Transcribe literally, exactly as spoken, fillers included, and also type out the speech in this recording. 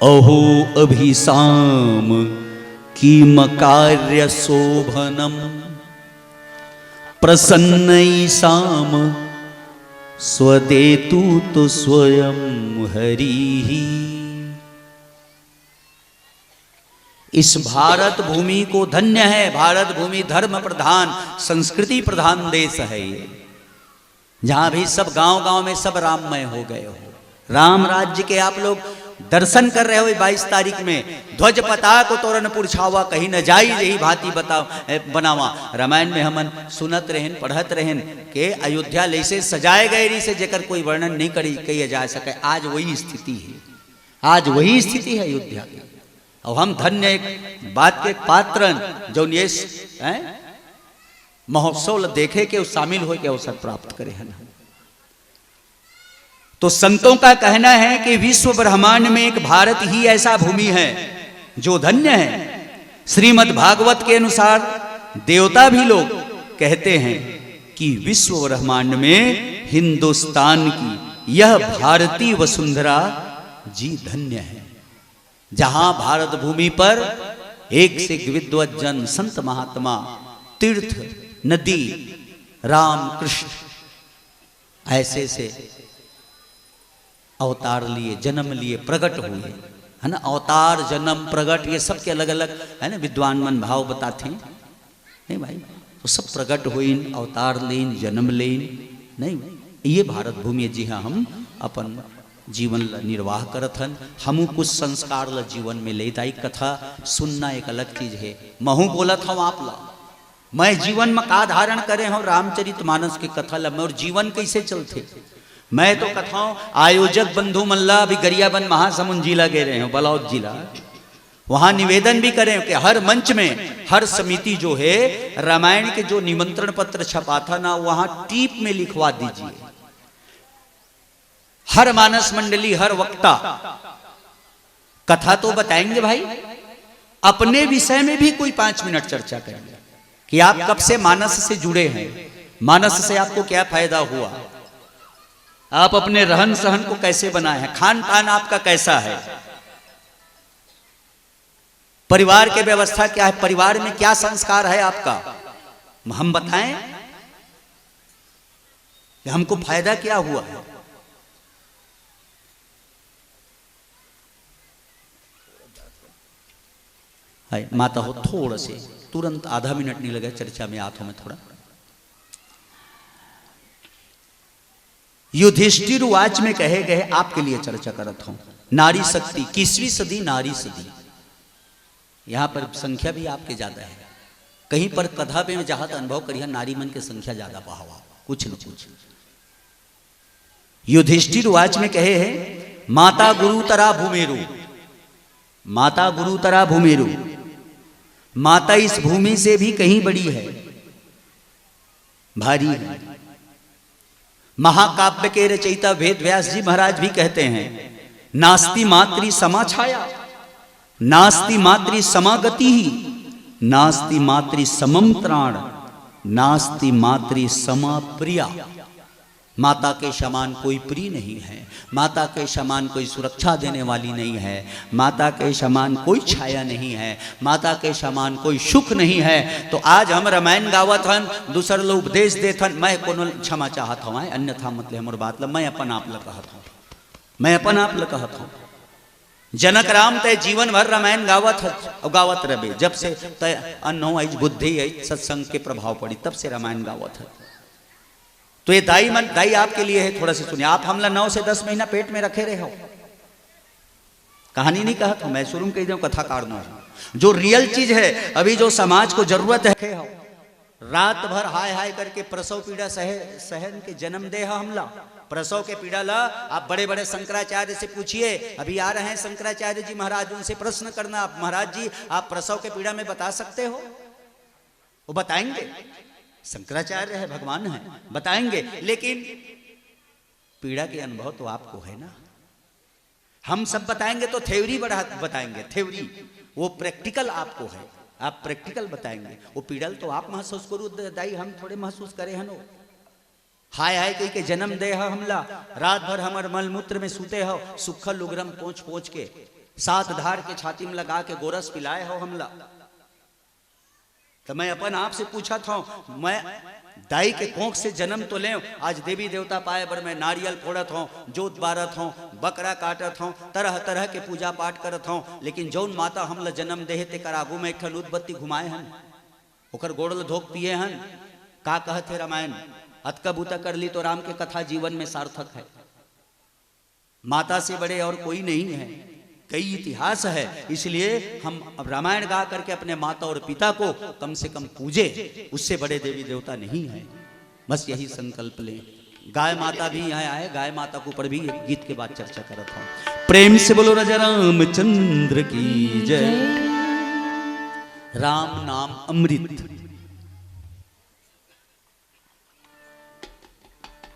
अहो अभिसाम किम कार्य शोभनम, प्रसन्नैषाम स्वदेतु तो स्वयं हरिः। इस भारत भूमि को धन्य है। भारत भूमि धर्म प्रधान, संस्कृति प्रधान देश है ये, जहां भी सब गांव गांव में सब राममय हो गए हो। राम राज्य के आप लोग दर्शन कर रहे हो बाईस तारीख में, ध्वज पताक तोरन पुरछावा, कहीं न जाई यही भांति बताओ, ए, बनावा। रामायण में हमन सुनत रहन, पढ़त रहन के अयोध्या लैसे सजाए गए रही से जेकर कोई वर्णन नहीं करी, कही जा सके। आज वही स्थिति है, आज वही स्थिति है अयोध्या की। और हम धन्य एक बात के पात्र हन, जौन ये स-, हैं? महोत्सव ल देखे के, शामिल होए के अवसर प्राप्त करे हन। तो संतों का कहना है कि विश्व ब्रह्मांड में एक भारत ही ऐसा भूमि है जो धन्य है। श्रीमद् भागवत के अनुसार देवता भी लोग कहते हैं कि विश्व ब्रह्मांड में हिंदुस्तान की यह भारतीय वसुंधरा जी धन्य है, जहां भारत भूमि पर एक से एक विद्वत जन, संत महात्मा, तीर्थ, नदी, राम कृष्ण ऐसे से अवतार लिए, जन्म लिए, प्रकट हुए, है ना। अवतार, जन्म, प्रकट, ये सबके अलग अलग, है ना, विद्वान मन भाव बताते हैं, नहीं भाई? तो सब प्रकट होइन, अवतार लेन, जन्म लेन, नहीं? ये भारत भूमि जी, हाँ, हम अपन जीवन ला निर्वाह करत हन। हमू कुछ संस्कार ला जीवन में लेत आई। कथा सुनना एक अलग चीज है। महू बोलत हूँ आप ला, मैं जीवन में का धारण करे हूँ रामचरित मानस के कथा ला, मोर जीवन कैसे चलथे। मैं तो कथाओं आयोजक बंधु मन ला अभी गरियाबंद महासमुंद जिला गए रहे हूँ, बलौद जिला, वहां निवेदन भी करें कि हर मंच में, हर समिति जो है, रामायण के जो निमंत्रण पत्र छपाथा ना, वहां टीप में लिखवा दीजिए। हर मानस मंडली, हर वक्ता कथा तो बताएंगे भाई, अपने विषय में भी कोई पांच मिनट चर्चा करेंगे कि आप कब से मानस से जुड़े हैं, मानस से आपको क्या फायदा हुआ, आप अपने रहन सहन को कैसे बनाए हैं, खान पान आपका कैसा है, परिवार की व्यवस्था क्या है, परिवार में क्या संस्कार है आपका, हम बताएं कि हमको फायदा क्या हुआ है। हाय, माता हो, थोड़ा से, तुरंत आधा मिनट नहीं लगे चर्चा में, आत हो मैं थोड़ा। युधिष्ठिर वाच में कहे गए, आपके लिए चर्चा करत हूं। नारी शक्ति, इक्कीसवीं सदी, नारी सदी, यहां पर संख्या भी आपके ज्यादा है। कहीं पर कथा पे में जहां तो अनुभव करिए, नारी मन की संख्या ज्यादा पावा, कुछ न कुछ। युधिष्ठिर वाच में कहे हैं, माता गुरुतरा भूमेरु, माता गुरुतरा भूमेरु, माता इस भूमि से भी कहीं बड़ी है, भारी है। महाकाव्य के रचयिता वेद व्यास जी महाराज भी कहते हैं, नास्ति मातृ समा छाया, नास्ति मातृ समा गति, नास्ति मातृ समम त्राण, नास्ति मातृ समा प्रिया। माता के समान कोई प्रिय नहीं है, माता के समान कोई सुरक्षा देने वाली नहीं है, माता के समान कोई छाया नहीं है, माता के समान कोई सुख नहीं है। तो आज हम रामायण गावत हन, दूसर लोग उपदेश देत हन, मैं कोनो क्षमा चाहत हूँ, अन्यथा मत ले हमर बात ला, मैं अपन आप ला कहत हूँ, मैं अपन आप ला कहत हूँ। जनक राम तय जीवन भर रामायण गावत हस अउ गावत रहे, जब से तय अन्न हो आइज, बुद्धि आइज, सत्संग के प्रभाव पड़ी, तब से रामायण गावत हस। तो ये दाई मन, दाई आपके लिए है, थोड़ा सा सुनिए। आप हमला नौ से दस महीना पेट में रखे रहे हो, कहानी नहीं कहत हूं मैं, शुरू में कह दूं, कथाकार नो हूं। जो रियल चीज है, अभी जो समाज को जरूरत है, हो, रात भर हाय हाय करके प्रसव पीड़ा सहे, सहन के जन्म दे है हमला। प्रसव के पीड़ा ला आप बड़े बड़े शंकराचार्य से पूछिए, अभी आ रहे हैं शंकराचार्य जी महाराज, उनसे प्रश्न करना आप, महाराज जी, आप प्रसव के पीड़ा में बता सकते हो? वो बताएंगे, शंकराचार्य है, भगवान है, बताएंगे। लेकिन पीड़ा के अनुभव तो आपको है ना। हम सब बताएंगे तो थ्योरी बढ़ा बताएंगे, थ्योरी। वो प्रैक्टिकल आपको है, आप प्रैक्टिकल बताएंगे। वो पीड़ा ल तो आप महसूस करू, द-, दाई, हम थोड़े महसूस करे हन वो। हाय हाय कहि के जन्म दे हो हमला, रात भर हमर मलमूत्र में सूते हो, सुक्खा लुगरा म पोंछ पोंछ के। सात धार के छाती में लगा के गोरस पिलाए हो हमला। तो मैं अपन आप से पूछत हूं, मैं दाई के कोख से जन्म तो लेव, आज देवी देवता पाए बर मैं नारियल फोड़त हूं, जोत बारत हूं, बकरा काटत हूं, तरह तरह के पूजा पाठ करत हूं, लेकिन जौन माता हमला जन्म देहे तेकर आगू में एक ठन उदबत्ती घुमाए हन, ओकर गोड़ ल धोक पिए हन। का कहत हे रामायण? अतका बूता कर ली तो राम के कथा जीवन में सार्थक है। माता से बड़े और कोई नहीं है। कई इतिहास है, इसलिए हम अब रामायण गा करके अपने माता और पिता को कम से कम पूजे, उससे बड़े देवी देवता नहीं है। बस यही संकल्प लें। गाय माता भी यहाँ आए, गाय माता के ऊपर भी एक गीत के बाद चर्चा करत हूँ। प्रेम से बोलो राजा रामचंद्र की जय। राम नाम अमृत,